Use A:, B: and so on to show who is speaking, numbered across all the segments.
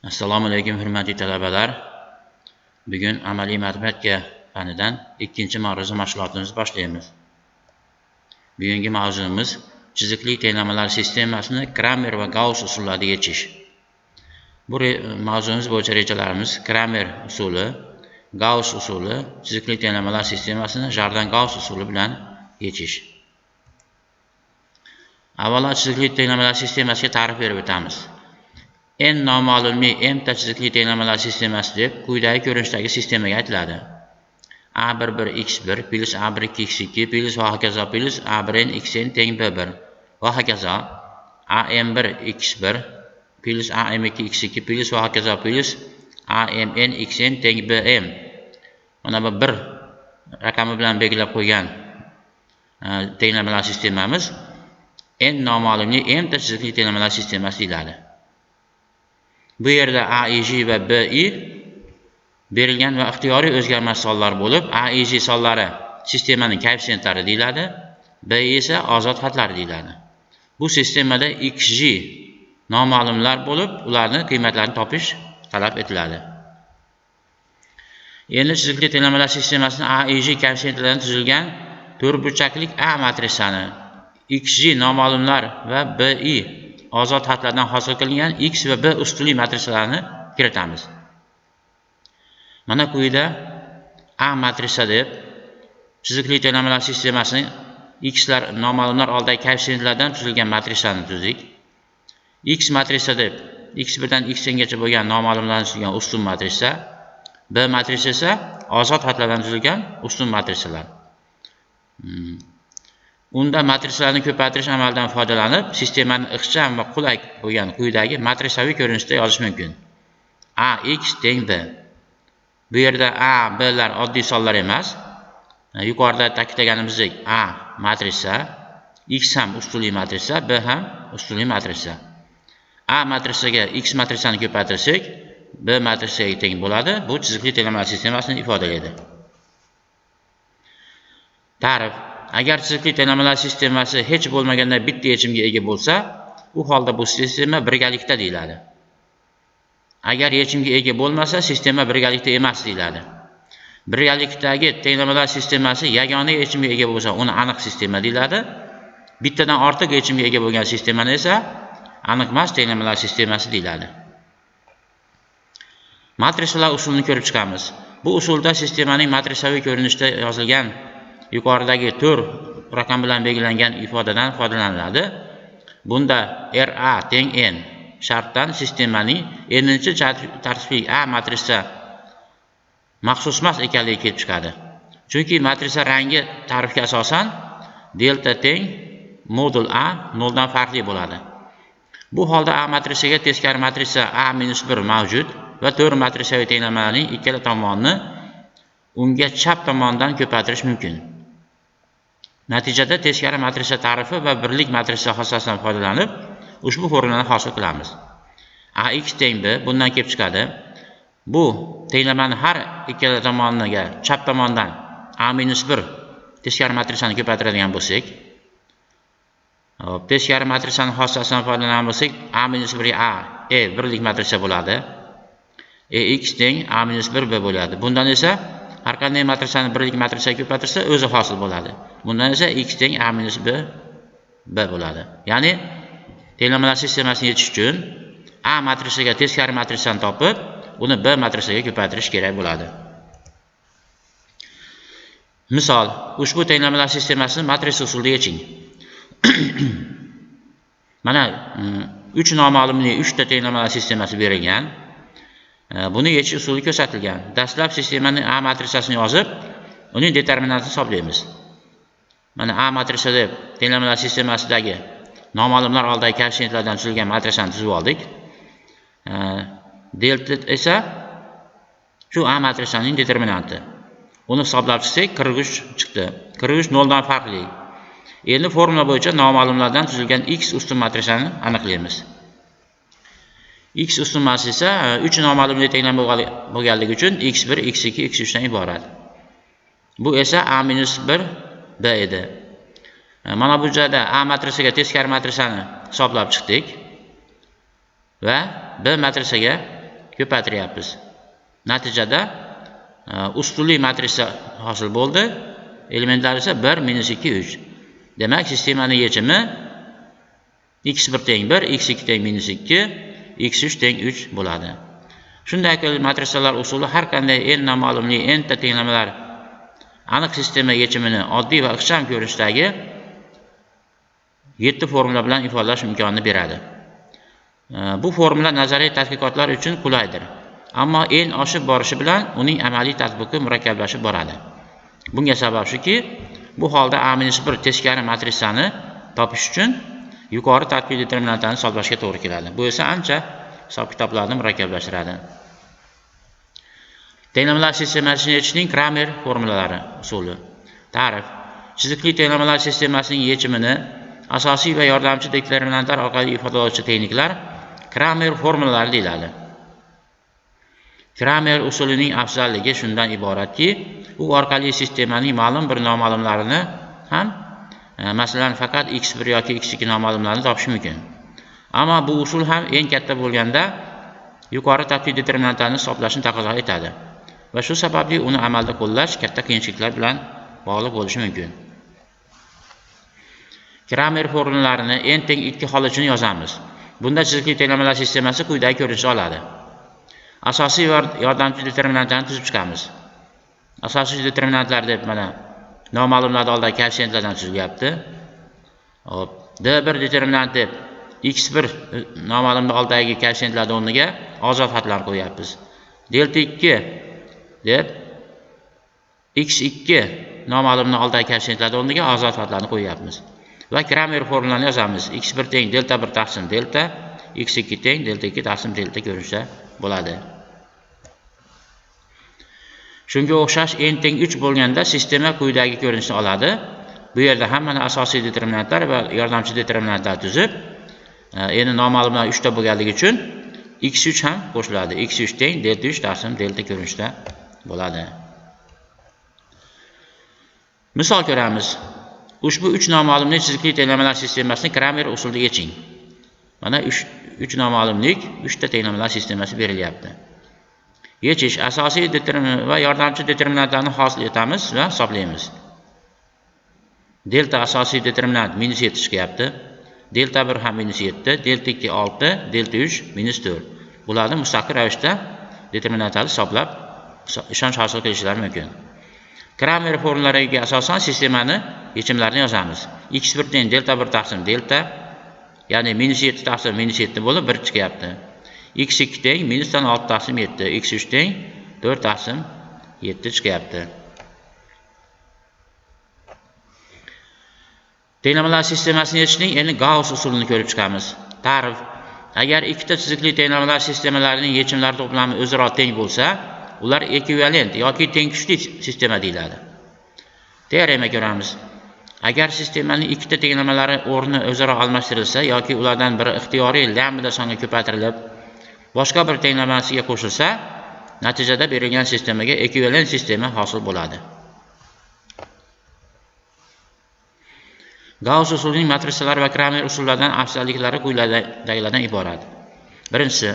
A: Assalomu alaykum, hurmatli talabalar. Bugun amaliy matematika fanidan ikkinchi ma'ruza mashg'ulotimizni boshlaymiz. Bugungi mavzumiz chiziqli tenglamalar sistemasini Kramer va Gauss usullarida yechish. Bu mavzumiz bo'yicha rejalarimiz Kramer usuli, Gauss usuli, chiziqli tenglamalar sistemasini Jordan-Gauss usuli bilan yechish. Avvalo chiziqli tenglamalar sistemasiga ta'rif berib o'tamiz. N noma'lumli m ta chiziqli tenglamalar sistemasi deb quyidagi ko'rinishdagi sistemaga aytiladi. A11 x1 plyus A12 x2 plyus va hokazo plyus A1n xn teng B1 va hokazo AM1 x1 plyus AM2 x2 plyus va hokazo plyus AMN xn teng BM. Mana bu bir raqami bilan belgilab qo'ygan tenglamalar sistemamiz n noma'lumli m ta chiziqli tenglamalar sistemasi deyiladi. Bu yerda A, I, J va B, I berilgan va ixtiyoriy o'zgarmas sonlar bo'lib, A, I, J sonlari sistemaning koeffisiyentlari deyiladi, B I esa ozod xatlari deyiladi. Bu sistemada X, J noma'lumlar bo'lib, ularning qiymatlarini topish talab etiladi. Endi chiziqli tenglamalar sistemasini A, I, J koeffisiyentlaridan tuzilgan to'rtburchaklik A matrisani X, J noma'lumlar va B, I ozod xatlardan hosil qilingan X va B ustunli matrisalarni kiritamiz. Mana quyida A matrisa deb chiziqli tenglamalar sistemasining X lar noma'lumlar oldidagi koeffisientlardan tuzilgan matrisani tuzdik. X matrisa deb x1 dan xn gacha bo'lgan noma'lumlardan tuzilgan ustun matrisa, B matrisa esa ozod xatlardan tuzilgan ustun matrisalar. Unda matrisalarni ko'paytirish amalidan foydalanib, sistemani ixcham va qulay bo'lgan quyidagi matrisaviy ko'rinishda yozish mumkin. A x teng b. Bu yerda a, b lar oddiy sonlar emas. Yuqorida ta'kidlaganimizdek a matrisa, x ham ustunli matrisa, b ham ustunli matrisa. A matrisaga x matrisani ko'paytirsak, b matrisaga teng bo'ladi. Bu chiziqli tenglamalar sistemasini ifodalaydi. Ta'rif. Agar chiziqli tenglamalar sistemasi hech bo'lmaganda bitta yechimga ega bo'lsa, u holda bu sistema birgalikda deyiladi. Agar yechimga ega bo'lmasa, sistema birgalikda emas deyiladi. Birgalikdagi tenglamalar sistemasi yagona yechimga ega bo'lsa, uni aniq sistema deyiladi. Bittadan ortiq yechimga ega bo'lgan sistemani esa aniqmas tenglamalar sistemasi deyiladi. Matrisalar usulini ko'rib chiqamiz. Bu usulda sistemaning matrisaviy ko'rinishda yozilgan yuqoridagi to'rt raqam bilan belgilangan ifodadan foydalaniladi. Bunda RA teng N shartdan sistemaning n-inchi tartibli A matrisa maxsusmas ekanligi kelib chiqadi. Chunki matrisa rangi ta'rifga asosan delta teng modul A noldan farqli bo'ladi. Bu holda A matrisaga teskari matrisa A minus 1 mavjud va to'rt matrisaviy tenglamalarning ikkala tomonini unga chap tomondan ko'paytirish mumkin. Natijada teskari matrisa ta'rifi va birlik matrisa xossasidan foydalanib, ushbu formulani hosil qilamiz. AX teng B bundan kelib chiqadi. Bu tenglamani har ikkala tomoniga chap tomondan A minus 1 teskari matrisani ko'paytiradigan bo'lsak, hop, teskari matrisani xossasidan foydalangan bo'lsak, A minus 1 A E birlik matrisa bo'ladi. EX teng A minus 1 B bo'ladi. Bundan esa har qanday matrisani birlik matrisaga ko'paytirsa o'zi hosil bo'ladi. Bundan esa x teng a minus b b bo'ladi. Ya'ni tenglamalar sistemasini yechish uchun a matrisaga teskari matrisani topib, uni b matrisaga ko'paytirish kerak bo'ladi. Misol, ushbu tenglamalar sistemasini matrisa usulida yeching. Mana 3 noma'lumli 3 ta tenglamalar sistemasi berilgan. Buni yechish usuli ko'rsatilgan. Dastlab sistemaning A matrisasini yozib, uning determinantini hisoblaymiz. Mana A matrisa deb tenglamalar sistemasidagi noma'lumlar oldidagi koeffisientlardan tuzilgan matrisani tuzib oldik. Delta esa shu A matrisaning determinanti. Uni hisoblab chiqsak 43 chiqdi. 43 noldan farqli. Endi formula bo'yicha noma'lumlardan tuzilgan x ustun matrisani aniqlaymiz. X ustun matrisa 3 noma'lumli tenglama bo'lganligi uchun x1, x2, x3 dan iborat. Bu esa a minus 1 b edi. Mana bu joyda a matrisaga teskari matrisani hisoblab chiqdik va b matrisaga ko'paytiryapmiz. Natijada ustunli matrisa hosil bo'ldi. Elementlari esa 1, -2, 3. Demak, sistemaning yechimi x1 teng 1, x2 teng -2, x3 teng 3 bo'ladi. Shunday qilib, matrisalar usuli har qanday n noma'lumli n ta tenglamalar aniq sistema yechimini oddiy va ixcham ko'rinishdagi 7 formula bilan ifodalash imkonini beradi. Bu formula nazariy tadqiqotlar uchun qulaydir. Ammo n oshib borishi bilan uning amaliy tatbiqi murakkablashib boradi. Bunga sabab shuki, bu holda A-1 teskari matrisani topish uchun yuqori tartibli determinantlarni hisoblashga to'g'ri keladi. Bu esa ancha hisob-kitoblarni murakkablashtiradi. Tenglamalar sistemasini yechishning Kramer formulalari usuli. Ta'rif: chiziqli tenglamalar sistemasining yechimini asosiy va yordamchi determinantlar orqali ifodalovchi tengliklar Kramer formulalari deyiladi. Kramer usulining afzalligi shundan iboratki, u orqali sistemaning ma'lum bir noma'lumlarini ham, masalan, faqat x1 yoki x2 noma'lumlarini topish mumkin. Ammo bu usul ham eng katta bo'lganda yuqori tartibli determinantlarni hisoblashni taqozo etadi va shu sababli uni amalda qo'llash katta qiyinchiliklar bilan bog'liq bo'lishi mumkin. Kramer formulalarini n teng 2 hol uchun yozamiz. Bunda chiziqli tenglamalar sistemasi quyidagi ko'rinishni oladi. Asosiy va yordamchi determinantlarni tuzib chiqamiz. Asosiy determinantlar deb mana noma'lumlar oldidagi koeffitsiyentlardan tuzilyapti. Hop, D1 determinant deb x1 noma'lumni oldidagi koeffitsiyentlarning o'rniga ozod xatlar qo'yapmiz. Delta 2 deb x2 noma'lumni oldidagi koeffitsiyentlarning o'rniga ozod xatlarni qo'yapmiz. Va Kramer formulani yozamiz. x1 teng delta 1 taqsim delta, x2 teng delta 2 taqsim delta ko'rinishda bo'ladi. Shunga o'xshash n teng 3 bo'lganda sistema quyidagi ko'rinishni oladi. Bu yerda ham mana asosiy determinantlar va yordamchi determinantlar tuzib, endi noma'lumlar 3 ta bo'lganligi uchun x3 ham qo'shiladi. x3 teng delta 3 taqsim delta ko'rinishda bo'ladi. Misol ko'ramiz. Ushbu 3 noma'lumli chiziqli tenglamalar sistemasini Kramer usulida yeching. Mana 3 noma'lumlik 3 ta tenglamalar sistemasi berilyapti. Yechish asosiy determinant va yordamchi determinantlarni hosil etamiz va hisoblaymiz. Delta asosiy determinant -7 chiqyapti. Delta 1 ham -7, delta 2 6, delta 3 -4. Bularni mustaqil ravishda determinantlarni hisoblab ishonch hosil qilishlari mumkin. Kramer formulalariga asosan sistemani yechimlarini yozamiz. x1 teng delta 1 taqsim delta, ya'ni -7 taqsim -7 bo'lib 1 chiqyapti. x2 teng -6 taqsim 7, x3 teng 4 taqsim 7 chiqyapti. Tenglamalar sistemasini yechishning endi Gauss usulini ko'rib chiqamiz. Ta'rif: agar ikkita chiziqli tenglamalar sistemalarining yechimlari to'plami o'zaro teng bo'lsa, ular ekvivalent yoki teng kuchli sistema deyiladi. Teorema ko'ramiz. Agar sistemaning ikkita tenglamalari o'rni o'zaro almashtirilsa yoki ulardan biri ixtiyoriy lambda songa ko'paytirilib boshqa bir tenglamasiga qo'shilsa, natijada berilgan sistemaga ekvivalent sistema hosil bo'ladi. Gauss usulining matrisalar va Kramer usullaridan afzalliklari quyidagilardan iborat. Birinchisi,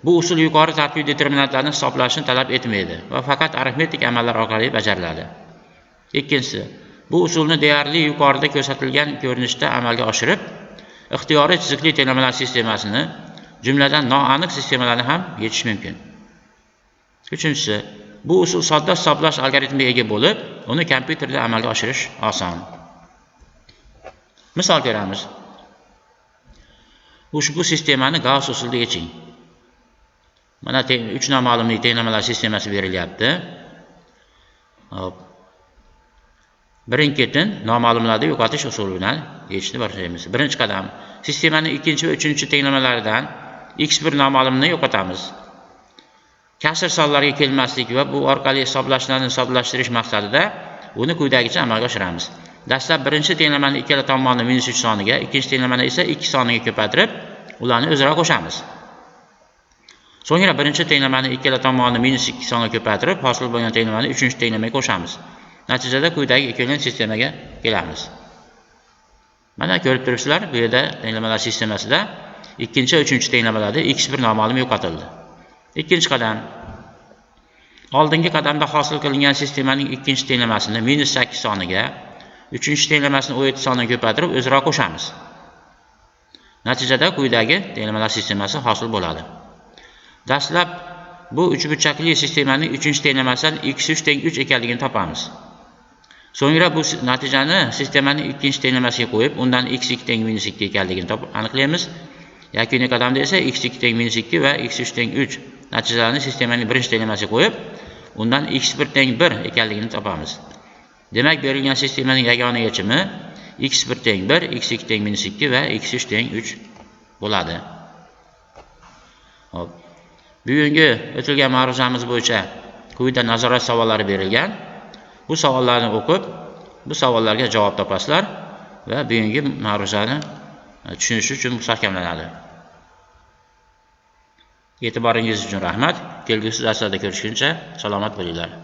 A: bu usul yuqori tartibli determinantlarni hisoblashni talab etmaydi va faqat arifmetik amallar orqali bajariladi. Ikkinchisi, bu usulni deyarli yuqorida ko'rsatilgan ko'rinishda amalga oshirib, ixtiyoriy chiziqli tenglamalar sistemasini, jumladan noaniq sistemalarni ham yechish mumkin. Uchinchisi, bu usul sodda hisoblash algoritmiga ega bo'lib, uni kompyuterda amalga oshirish oson. Misol ko'ramiz. Ushbu sistemani Gauss usulida yeching. Mana 3 noma'lumli tenglamalar sistemasi berilyapti. Hop. Birin-ketin noma'lumlarni yo'qotish usuli bilan yechishni boshlaymiz. Birinchi qadam: sistemaning ikkinchi va uchinchi tenglamalaridan x1 noma'lumni yo'qotamiz. Kasr sonlarga kelmaslik va bu orqali hisoblashlarni soddalashtirish maqsadida uni quyidagicha amalga oshiramiz. Dastlab birinchi tenglamani ikkala tomonni -3 soniga, ikkinchi tenglamani esa 2 soniga ko'paytirib, ularni o'zaro qo'shamiz. So'ngra birinchi tenglamani ikkala tomonni -2 songa ko'paytirib, hosil bo'lgan tenglamani uchinchi tenglamaga qo'shamiz. Natijada quyidagi ekvivalent sistemaga kelamiz. Mana ko'rib turibsizlar, bu yerda tenglamalar sistemasida ikkinchi va uchinchi tenglamalarda x1 noma'lum yo'qotildi. Ikkinchi qadam. Oldingi qadamda hosil qilingan sistemaning ikkinchi tenglamasini -8 soniga, uchinchi tenglamasini 17 soniga ko'paytirib o'zaro qo'shamiz. Natijada quyidagi tenglamalar sistemasi hosil bo'ladi. Dastlab bu uchburchakli sistemaning uchinchi tenglamasidan x3 teng 3 ekanligini topamiz. So'ngra bu natijani sistemaning ikkinchi tenglamasiga qo'yib, undan x2 teng -2 ekanligini topib aniqlaymiz. Yakuniy qadamda esa x2 teng -2 va x3 teng 3 natijalarini sistemaning birinchi tenglamasiga qo'yib, undan x1 teng 1 ekanligini topamiz. Demak, berilgan sistemaning yagona yechimi x1 teng 1, x2 teng -2 va x3 teng 3 bo'ladi. Xo'p. Bugungi o'tilgan ma'ruzamiz bo'yicha quyida nazorat savollari berilgan. Bu savollarni o'qib, bu savollarga javob topasizlar va bugungi ma'ruzani tushunish uchun mustahkamlanadi. E'tiboringiz uchun rahmat. Kelgusi darslarda ko'rishguncha salomat bo'linglar.